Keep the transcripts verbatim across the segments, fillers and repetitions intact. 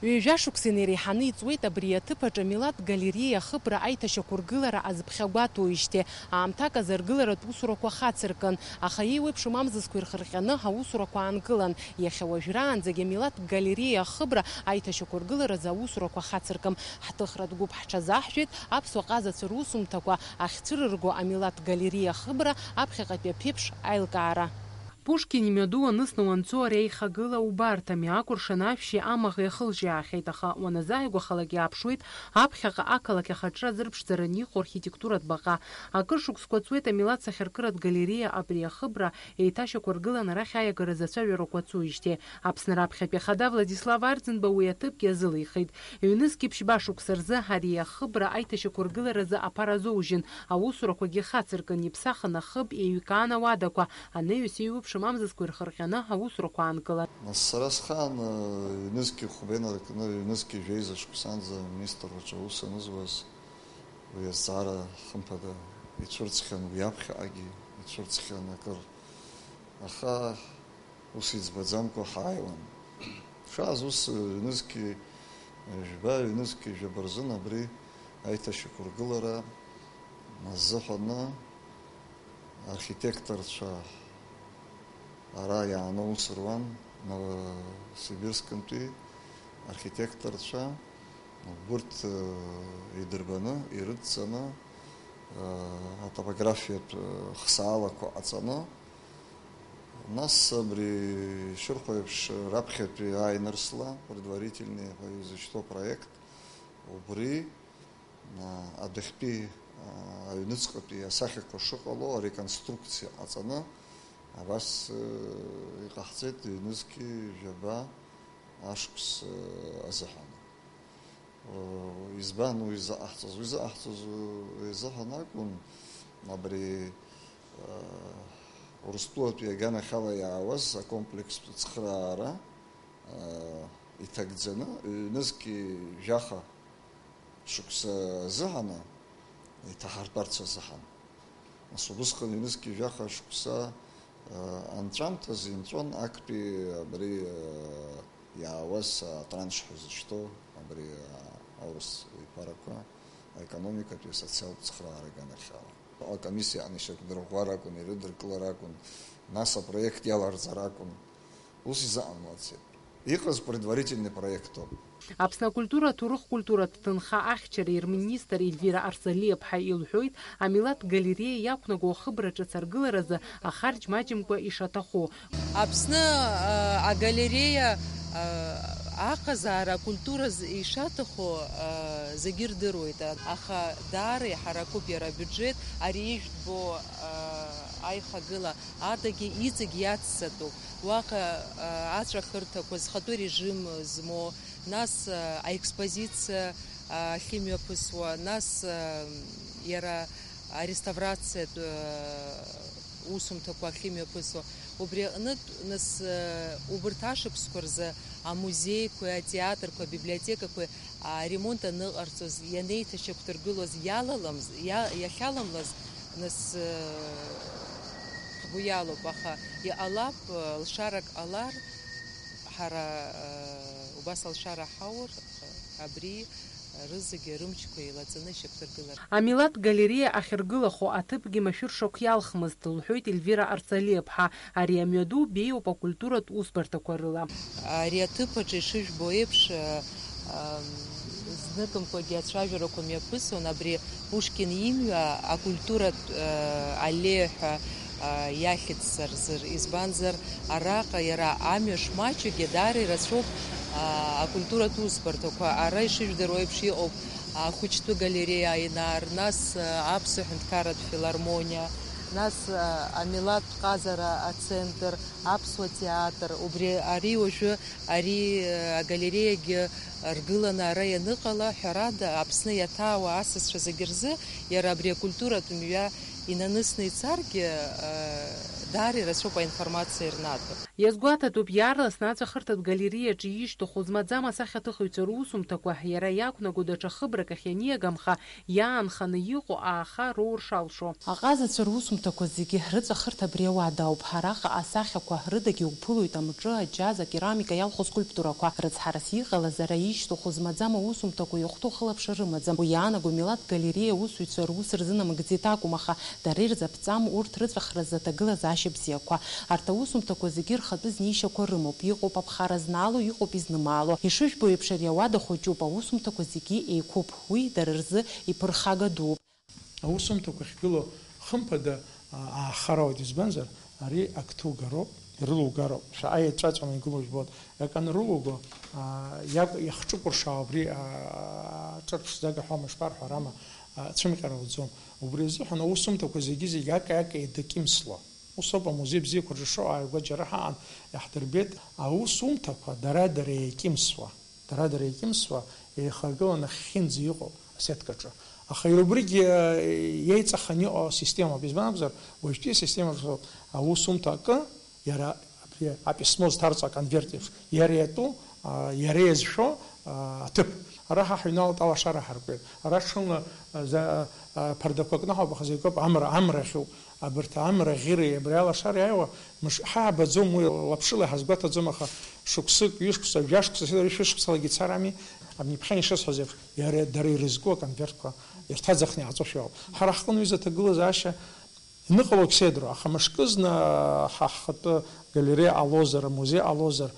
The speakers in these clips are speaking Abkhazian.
Ҩажәа шықәса инареиҳаны иҵуеит абри аҭыԥ аҿы амилаҭ галериа ахыбра аиҭашьақәыргылара азыԥхьагәаҭоуижьҭеи. Аамҭак азы аргыларатә усурақәа хацыркын, аха еиуеиԥшым амзызқәа ирхырҟьаны аусурақәа аанкылан. Иахьа уажәраанӡагьы амилаҭ галериа ахыбра аиҭашьақәыргыларазы аусурақәа хацыркым. Ҳҭыхратә гәыԥ ҳҽазаҳжәеит аԥсуа ҟазацәа русумҭақәа ахьцәырырго амилаҭ галериа ахыбра аԥхьаҟатәи аԥеиԥш аилкаара. Пушкин имҩаду анысны уанцо ари аихагыла убарҭами, акәыршан ашәшьи амаӷи ахылжьи аахьеит, аха уаназааигәахалак иааԥшуеит аԥхьаҟа ақалақь ахаҿра зырԥшӡаран иҟоу архитектуратә баҟа. Акыр шықәсқәа ҵуеит амилаҭ сахьаркыратә галериа абри ахыбра еиҭашьақәыргылан арахь аиагаразы ацәажәарақәа ҵуижьҭеи. Аԥсны раԥхьатәи ахада Владислав Арӡынба уи аҭыԥгьы азылихит. Ҩнызқьи ԥшьба шықәса рзы ари ахыбра аиҭашьақәыргыларазы аԥара азоужьын, аусурақәагьы хацыркын, иԥсахын ахыб, еиҩкаан ауадақәа, анаҩс еиуеиԥшым амзызқәа ирхырҟьаны аусурақәа аанкылан. Нас сара схаан, э, ҩнызқьи хәба инаркны, ҩнызқьи жәеиза шықәсанӡа аминистрраҿы аус анызуаз, уи азҵаара, хымԥада, ицәырҵхьан, уи аԥхьаҟагьы ицәырҵхьан акыр. Аха ус иӡбаӡамкәа ҳааиуан. Шааз ус, ҩнызқьи жәба, ҩнызқьи жәаба рзын абри аиҭашьақәыргылара азыҳәаны архитекторцәа ара иааны аус руан, Новосибирскынтәи архитекторцәа, урҭ, э, идырбаны, ирыдҵаны, э, атопографиатә, э, хсаалақәа ҟаҵаны, нас абри шырҳәо еиԥш раԥхьатәи ааинырсла, предварительный ҳәа изышьҭоу апроект, убри, а, адәахьтәи, а, аҩныҵҟатәи асахьақәа шыҟало ареконструкциа ҟаҵаны, абас, э, иҟаҳҵеит ҩнызқьи жәаба ашықәс, э, азыҳәан. Э, избан уи заҟаҳҵаз? Уи заҟаҳҵаз, э, изыҳәан акәын, абри, э, Урыстәылатәи аганахьала иаауаз акомплекстә цхыраара, э, иҭагӡаны, ҩнызқьи жәаха шықәса азыҳәаны иҭаҳартәарц азыҳәан. Нас убысҟан ҩнызқьи жәаха шықәса, э, анҵәамҭазы инҵәон актәи абри, э, иаауаз атранш ҳәа изышьҭоу абри, э, аурыс еиқәарақәа аекономикатәи асоциалтә цхыраара аганахьала. Акомиссиа аҟны ишьақәдырӷәӷәар акәын, ирыдыркылар акәын, нас апроект иаларҵар акәын. Ус изыҟамлацызт. Иҟаз предварительный проектоуп. Аԥсны акультура, аҭоурых-культуратә ҭынха ахьчареи рминистр Ельвира Арсалиаԥҳа илҳәоит, амилаҭ галериа иақәнаго ахыбра ҿыц аргыларазы ахарџь маҷымкәа ишаҭаху. Аԥсны, а, агалереиа, а, аҟазаара акультура з-, ишаҭаху, а, зегьы ирдыруеит, а, аха даара иҳаракуп иара абиуџьет, ари ижәтәбо, а, аихагыла адагьы иҵегь иацҵатәуп. Уаҟа, а, аҵәахырҭақәа зхатәы режим змоу, нас, а, аекспозициа, а, ахьымҩаԥысуа, нас, а, иара ареставрациатә, а, усумҭақәа ахьымҩаԥысуа. Убри аҟнытә, нас, а, убырҭ ашықәсқәа рзы амузеиқәеи, атеатрқәеи, абиблиотекақәеи аремонт аныҟарҵоз, ианеиҭашьақәдыргылоз иалаламз-, иа-, иахьаламлаз, нас, э, ҳгәы иалоуп, аха иҟалап, э, лшарак ҟалар, ҳара, э, убас алшара ҳаур, э, абри рызегьы рымчқәа еилаҵаны ишьақәдыргылар. Амилаҭ галериа ахьыргылахо аҭыԥгьы машәыршақә иалхмызт, лҳәоит Ельвира Арсалиаԥҳа. Ари амҩаду беиоуп акультуратә усбарҭақәа рыла. Ари аҭыԥ аҿы ишыжәбо еиԥш, а, ам, зныкымкәагьы ацәажәарақәа мҩаԥысуан абри Пушкин имҩа акультуратә, а, аллеиа ҳәа, а, иахьӡҵарзыр. Избанзар, араҟа иара амҩа шмаҷугьы даара ирацәоуп, а, акультуратә усбарҭақәа. Ара ишыжәдыруа еиԥш иҟоуп ахәыҷтәы галереиа Аинар, нас, а, аԥсуа ҳәынҭқарратә филармониа, нас, а, амилаҭтә ҟазара ацентр, аԥсуа театр, убри, ари уажәы, ари, э, агалереиагьы ргыланы ара ианыҟала, ҳәарада, Аԥсны иаҭаауа асасцәа зегьы рзы иара абри акультуратә мҩа инанысны ицаргьы, э, Даара ирацәоуп аинформациа ирнаҭо. Иазгәаҭатәуп, иаарласны аҵәахырҭатә галериаҿы ишьҭыху змаӡам асахьаҭыхыҩцәа русумҭақәа, иара иақәнаго даҽа хыбрак ахь ианиагамха, иаанханы иҟоу ааха роур шалшо. Аҟазацәа русумҭақәа зегьы рыҵәахырҭа абри ауада ауп. Араҟа асахьақәа рыдагьы уԥылоит амҿы, аџьаз, акерамика иалху скульптурақәа. Рыцҳарас иҟалаз ара ишьҭыху змаӡам аусумҭақәа иахәҭоу хылаԥшра рымаӡам. Уи иаанаго Милаҭ галериа аусзуҩцәа рус рзынамыгӡеит акәым, аха дара ирзаԥҵам урҭ рыҵәахразы аҭагылазаашьа бзиақәа. Арҭ аусумҭақәа зегьы рхатәы знеишьақәа рымоуп, иҟоуп аԥхара знаало, иҟоуп изнымаало. Ишыжәбо еиԥш, ари ауада хәыҷуп, аусумҭақәа зегьы еиқәуп, уи дара рзы иԥырхага дууп. Аусумҭақәа ахьгылоу, хымԥада, аа, аахароуеит, избанзар, ари ак ҭугароуп, ирылугароуп, шәаҟа еиҵәаҵәаны игылоу жәбоит, ак анрылуго, аа, иак-, иахҿыкәыршаау абри, аа, ҿырԥшӡага ҳәоума, ишԥарҳәарама, аа, цәымҟьара ауӡом. Убри азыҳәан аусумҭақәа зегьы-зегьы ака-ака еидакьымсуа. Ус ауп амузеи бзиақәа рҿы ишыҟоу, ааигәа џьара ҳаҟан, иаҳдырбеит, аусумҭақәа дара-дара еикьымсуа, дара-дара еикьымсуа, еихаргыланы ахьхьынӡа иҟоу асеткаҿы. Аха иара убригьы, э, еиҵаханы иҟоу асистемоуп. Избан акәзар, уажәтәи асистемаҿы аусумҭа акы, иара абри аписьмо зҭарҵо аконверт еиԥш, иара иатәу, а, иара иазшәо, а, аҭыԥ. Ара ҳа ҳҩналт, алашара ҳаркуеит. Ара ҽынла, а, за-, а, ԥардақәа кнаҳауп, аха зегь акоуп, амра, амра ахьуп. Абарҭ амра ӷьыреи абри алашара иааиуа, мыш-, ҳаабаӡом уи, лаԥшыла иҳазгәаҭаӡом, аха шықәсык, ҩышықәса, жәашықәса, седа шәышықәсалагьы ицарами? Абни ԥхьан ишысҳәаз еиԥш, иара, дара ирызку аконвертқәа ирҭаӡахны иааҵошәа иоуп. Ҳара ҳҟны уи заҭагылазаашьа иныҟало акседру, аха мышкызны ҳа ҳхатәы галереиа ҟалозар, амузеи ҟалозар,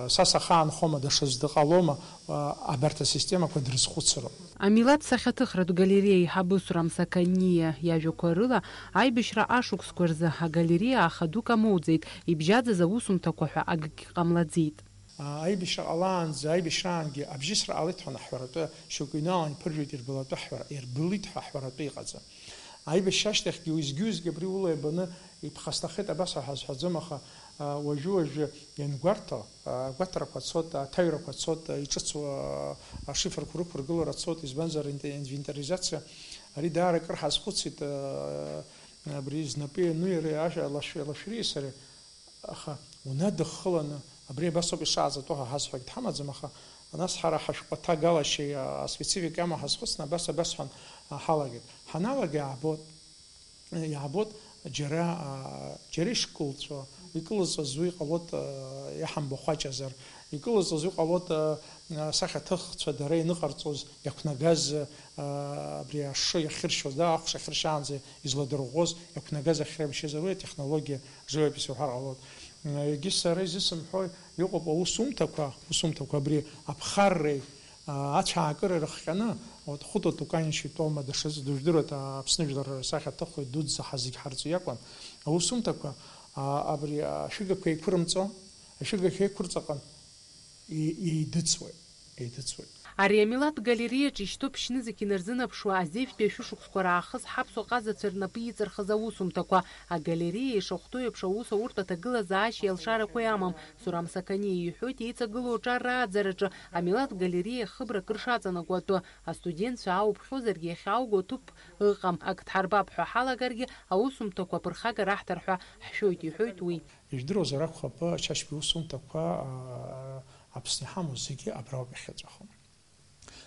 Са сахаанхома, даҽаӡә дыҟалома, абарҭ асистемақәа дрызхәыцроуп. Амилаҭ сахьаҭыхратә галериа аиҳабы Сурам Сақаниа иажәақәа рыла, аибашьра ашықәсқәа рзы агалериа аха дук амоуӡеит, ибжьаӡыз аусумҭақәа ҳәа акгьы ҟамлаӡеит. Аибашьра ҟалаанӡа, аибашьраангьы абжьысра ҟалеит ҳәа анаҳҳәаратәы, шьоук иҩналан иԥыржәеит, ирбалатәы ҳҳәара, ирбылит ҳәа ҳҳәаратәы иҟаӡам. Аибашьра ашьҭахьгьы уеизгьы-уеизгьы абри ула иабаны иԥхасҭахеит, абас ҳәа ҳазҳәаӡом, аха, а, уажәы-уажәы иангәарҭо, а, агәаҭарақәа цоит, аҭаҩрақәа цоит, а, иҿыцу, а, ашифрқәа рықәыргылара цоит, избанзар, инте-, инвентаризациа, ари даара акыр ҳазхәыцит, а, абри знапы иану иара ашә-, алашә-, алашәыреи сареи. Аха унадыххыланы, абри абас ауп ишааӡатәу ҳәа ҳазҳәогь дҳамаӡам, аха нас ҳара ҳашәҟәы аҭагалашьеи аспецификеи амаҳа ҳазхәыцны абас, абас ҳәа ҳалагеит. Ҳаналага иаабоит, иаабоит џьара, џьара ишкылҵәо, икылызҵаз уи ҟалоит, иҳамбахәаҷазар, икылызҵаз уи ҟалоит, асахьаҭыхцәа дара ианыҟарҵоз, иақәнагаз, абри ашы иахьыршьуаз, да, ахәша ахьыршьаанӡа изладырӷәӷәоз, иақәнагаз ахьреибашьыз, уи атехнологиа живописи уҳәар ҟалоит. Егьи сара изысымҳәои, иҟоуп аусумҭақәа, усумҭақәа абри аԥхарреи, а, ацәаакыреи рыхҟьаны, вот, Хәыта Туканиа итәоума, даҽаӡә дыжәдыруеит, а, Аԥсны жәлар рсахьаҭыхҩы дуӡӡа ҳа зегь ҳарҵаҩы иакәын. Аусумҭақәа, а, абри ашәыгақәа еиқәырымҵо, ашәыгақәа еиқәырҵаҟан и-, еидыҵуеит. Еидыҵуеит. Ари амилаҭ галериаҿы ишьҭоуп шьнызқь инарзынаԥшуа азеижәтәи ашәышықәсқәа раахыс ҳаԥсуа ҟазацәа рнапы иҵархыз аусумҭақәа. Агалериа ишахәҭоу еиԥш аус ауртә аҭагылазаашьеи алшарақәеи амам. Сурам Сақаниа иҳәоит, еиҵагылоу аҿар рааӡараҿы амилаҭ галериа хыбра акыр шаҵанакуа атәы. Астудентцәа аауԥхьозаргьы иахьаауго ҭыԥ ыҟам. Ак дҳарбап ҳәа ҳалагаргьы, аусумҭақәа аԥырхага раҳҭар ҳәа ҳшәоит, иҳәоит уи. Ижәдыруазар акәхап, Чачба иусумҭақәа, аа, Аԥсны иҳамоу зегьы абрауп иахьыҵәаху.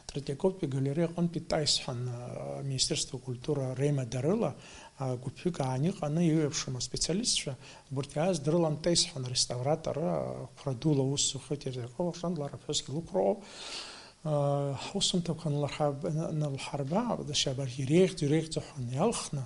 Третьяковтәи галереиа аҟынтәи Таисҳәан, аа, Министерство культура реимадарыла, аа, гәыԥҩык ааниҟаны еиуеиԥшым аспециалистцәа, убырҭ иааз дрылан Таисҳәан ареставратор, аа, қәра дула аус зухьоу Третьяков Ҟәшандла рыԥҳәысгьы лықәра ыҟоуп. Аусумҭақәа анлырҳарб-, анлырҳарба, абарҭ иреиӷьӡоу, иреиӷьӡоу ҳәа иалхны,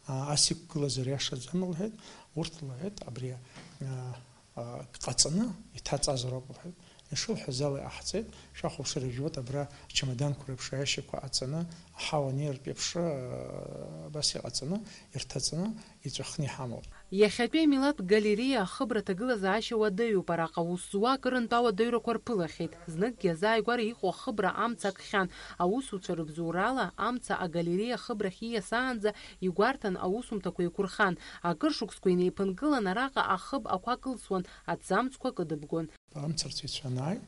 аа, ас иқәгылазар иашаӡам, лҳәеит, урҭ, лҳәеит, абри, аа, аа, ҟаҵаны иҭаҵазароуп, лҳәеит. Ишылҳәаз ала иҟаҳҵеит, шәахәаԥшыр жәбоит, абра ачамаданқәа реиԥш аиашьақәа ҟаҵаны, аҳауа анеиртә еиԥш, аа, абас иҟаҵаны, ирҭаҵаны, иҵәахны иҳамоуп. Иахьатәи амилаҭ галериа ахыбра аҭагылазаашьа уадаҩуп, араҟа аус зуа акырынтә ауадаҩрақәа рԥылахьеит. Зныкгьы азааигәара иҟоу ахыбра амца акхьан, аусуцәа рыбзоурала амца агалериа ахыбрахь ииасаанӡа игәарҭан аусумҭақәа еиқәырхан. Акыр шықәсқәа инеиԥынкылан араҟа ахыб ақәа кылсуан, аҭӡамцқәа кыдыбгон. Амцарцәа ицәанааи,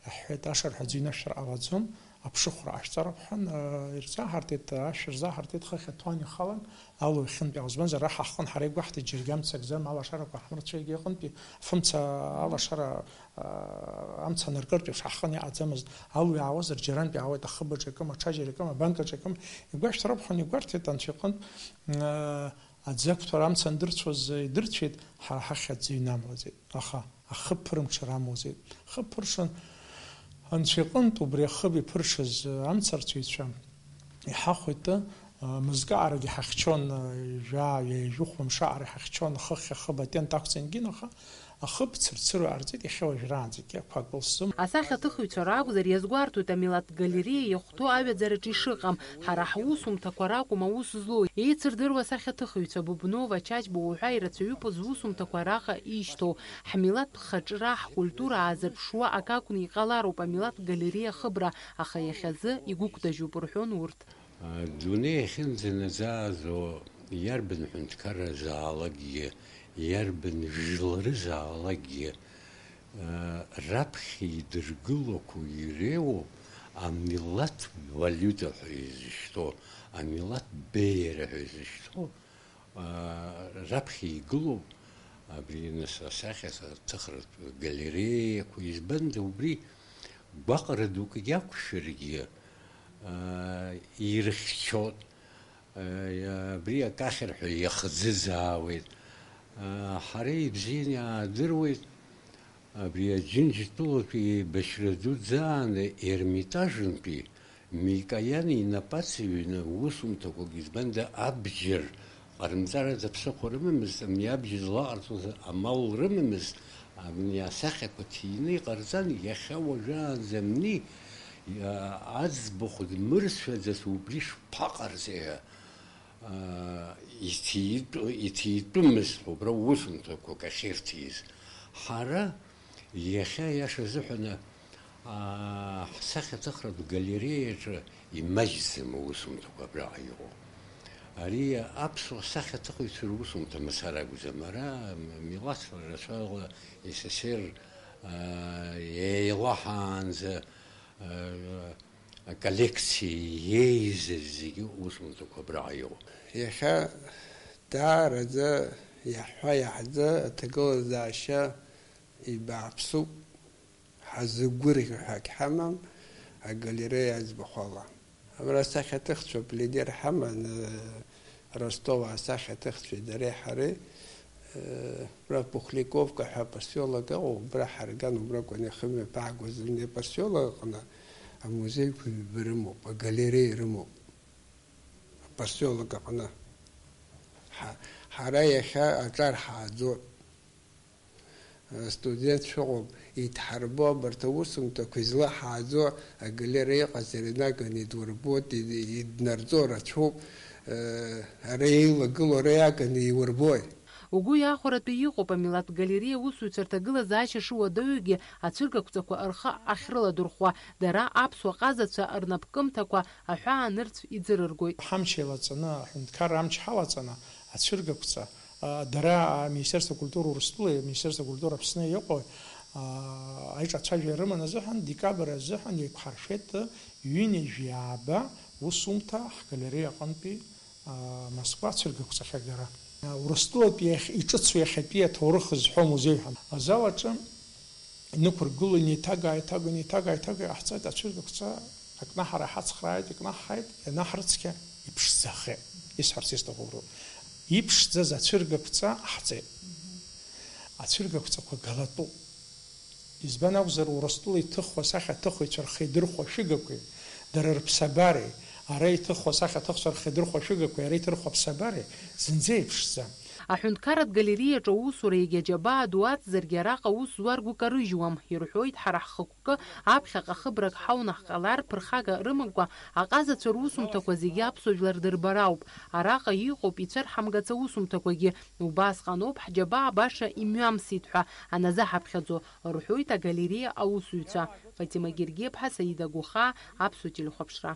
иаҳҳәеит, ашырҳәа аӡәы инашәар ҟалаӡом, Аԥшыхәра ҟашәҵароуп ҳәан, э, ирзаҳартит, ашә рзаҳартит, хыхь аҭуан ихалан, алу иахьынтәи. Избанзар, ара ҳахҟын, ҳара игәаҳҭеит, џьаргьы амца акӡам, алашарақәа ҳмырцәеигьы иҟынтәи, афымца алашара, э, амца аныркыртә еиԥш ҳахҟын иҟаӡамызт. Алу иаауазар, џьарантә иаауеит, ахыбаҿ иакым, аҽаџьара иакым, абанкаҿ иакым. Игәашәҭароуп ҳәан игәарҭеит анцәа иҟынтә, э, аӡы ақәҭәара амца андырцәоз идырцәеит, ҳара ҳахь аӡы иҩнамлаӡеит. Аха ахы ԥырымҽыр амуӡеит. Ахы ԥыршан, анцәа иҟынтә убри ахыб иԥыршаз амцарцәаҩцәа иҳахәеит, а, мызкы аарагь иҳахьчон, а, жәаа, ҩажәи хәымш аара иҳахьчон, хыхь ахыб атент ақәҵангьы, аха ахыб цырцыруа ҟарҵеит, иахьа уажәраанӡагьы ақәа акылсӡом. Асахьаҭыхыҩцәа ракәзар, иазгәарҭоит амилаҭ галереиа иахәҭоу аҩаӡараҿ ишыҟам. Ҳара ҳусумҭақәа ракәым аус злоу, еицырдыруа асахьаҭыхыҩцәа Бубнова, Чачба уҳәа ирацәаҩуп зусумҭақәа араҟа ишьҭоу. Ҳмилаҭтә хаҿра, ҳкультура аазырԥшуа акы акәны иҟалароуп амилаҭтә галереиа ахыбра, аха иахьазы игәыгәҭажьуп, рҳәон урҭ. Адунеи ахьынӡанаӡааӡо, иарбан ҳәынҭқарразаалакгьы, иарбан жәларызаалакгьы, раԥхьа идыргылақәо иреиуоуп амилаҭ валиута ҳәа изышьҭоу, амилаҭ беиара ҳәа изышьҭоу, раԥхьа игылоуп абри, нас, асахьаҭыхратә галереиақәа. Избанда, убри гәаҟра дук иақәшәаргьы, ирыхьчоит, абри акы ахьырҳәо иахӡыӡаауеит. Ҳара ибзианы иаадыруеит абри Аџьынџьтәылатәи еибашьра дуӡӡа ааны Ермитажынтәи Микаиан инапы ацыҩны усумҭақәак, избанда, абџьар ҟарымҵараз аԥсыхәа рымамызт, абни абџьар злаҟарҵоз амал рымамызт, абни асахьақәа ҭины иҟарҵан, иахьа уажәраанӡа абни, а, аӡбахә дмырцәаӡац, убри шԥаҟарҵеи ҳәа, а, иҭитәы-, иҭитәымызт убра усумҭақәак ахьырҭиз. Ҳара иахьа, иаша азыҳәан, аа, ҳсахьаҭыхратә галереиаҿы имаҷӡам аусумҭақәа абраҟа иҟоу. Ари аԥсуа сахьаҭыхыҩцәа русумҭа мацара акәӡам. Ара милаҭ рацәала С С С Р, аа, еилаҳаанӡа, аа, аколлекциа еизаз зегьы усумҭақәа абраҟа иҟоуп. Иахьа даараӡа иаҳҳәа-иаҳӡа аҭагылазаашьа ибааԥсуп, ҳазгәырӷьо ҳәагь ҳамам, агалереиа аӡбахә ала. Абра асахьаҭыхцәа пленер ҳаман, Ростов асахьаҭыхцәеи дареи ҳареи, абра Пухляковка ҳәа апосиолок ыҟоуп, убра ҳарган, убракәын иахымҩаԥаагоз зны апосиолок аҟны амузеиқәа ҩба рымоуп, агалереиа рымоуп апосиолок аҟны. Ҳа-, ҳара иахьа аҿар ҳааӡоит. Астудентцәа ыҟоуп, идҳарбо абарҭ аусумҭақәа излаҳааӡо агалереиа иҟазар инаганы идурбоит, ид-, иднарҵо рацәоуп, ара еилагылоу ара иаганы иурбоит. Угәы иахәаратәы иҟоуп амилаҭтә галереиа аусзуҩцәа рҭагылазаашьа шыуадаҩугьы ацәыргақәҵақәа рхы ахьрыладырхәуа, дара аԥсуа ҟазацәа рнапкымҭақәа аҳәаа нырцә иӡырыргоит. Ҳамч еилаҵаны, аҳәынҭқарра амч ҳалаҵаны, ацәыргақәҵа, а, дара, а, Министерство культуры Урыстәылеи Министерство культуры Аԥсны иҟоу, а, аиҿацәажәара рыман азыҳәан, декабрь азыҳәан еиқәҳаршәеит ҩынҩажәи ааба усумҭа ҳгалереиа аҟынтәи, а, Москва ацәыргақәҵахьагара. А, Урыстәылатәи иахь-, иҿыцу иахьатәи аҭоурых зҳәо амузеи ҳәа. Азал аҿы инықәыргыло, инеиҭага-ааиҭаго, инеиҭага-ааиҭаго иҟаҳҵоит, ацәыргақәҵа акнаҳара ҳацхрааит, икнаҳҳаит, ианаҳрыцқьа, иԥшӡахеит. Исҳәарц исҭаху уброуп. Иԥшӡаз ацәыргақәҵа ҟаҳҵеит. Ацәыргақәҵақәа галатәуп. Избан акәзар, Урыстәыла иҭыхуа асахьаҭыхыҩцәа рхеидырхәа шәыгақәеи, дара рыԥсабареи, ара иҭыхуа асахьаҭыхцәа рхеидырхәа шәыгақәеи, ара иҭырхуа аԥсабареи зынӡа еиԥшӡам. Аҳәынҭқарратә галереиаҿы аусура егьа џьабаа ду ацзаргьы, араҟа аус зуа ргәы карыжьуам, ирҳәоит, ҳара ҳхықәкы аԥхьаҟа хыбрак ҳауны ҳҟалар, ԥырхага рымамкәа, аҟазацәа русумҭақәа зегьы аԥсуа жәлар дырбар ауп. Араҟа иҟоуп ицәырҳамгац аусумҭақәагьы. Убасҟаноуп ҳџьабаа баша имҩамсит ҳәа аназаҳаԥхьаӡо, рҳәоит агалереиа аусзуҩцәа. Фатима Гергиаԥҳа, Саида Гәыхаа, Аԥсуа телехәаԥшра.